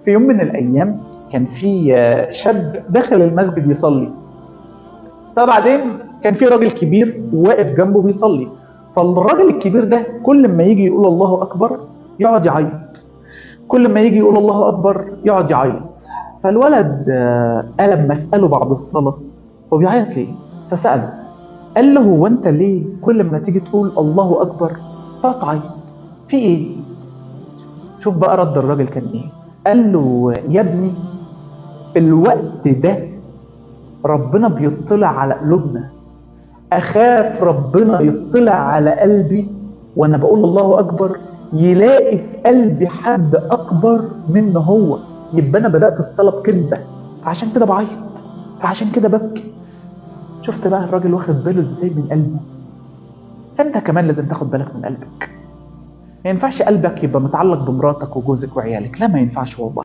في يوم من الايام كان في شاب دخل المسجد يصلي، فبعدين كان في راجل كبير واقف جنبه بيصلي. فالراجل الكبير ده كل ما يجي يقول الله اكبر يقعد يعيط، كل ما يجي يقول الله اكبر يقعد يعيط. فالولد قال لما اساله بعد الصلاة هو بيعيط ليه؟ فساله قال له هو انت ليه كل ما تيجي تقول الله اكبر تقعد تعيط؟ في ايه؟ شوف بقى رد الراجل كان ايه؟ قال له يا ابني في الوقت ده ربنا بيطلع على قلوبنا، اخاف ربنا يطلع على قلبي وانا بقول الله اكبر يلاقي في قلبي حد اكبر منه هو، يبقى انا بدات الصلاة بكذبه، فعشان كده بعيط، فعشان كده ببكي. شفت بقى الراجل واخد باله ازاي من قلبه؟ فانت كمان لازم تاخد بالك من قلبك. ما ينفعش قلبك يبقى متعلق بمراتك وجوزك وعيالك، لا ما ينفعش والله.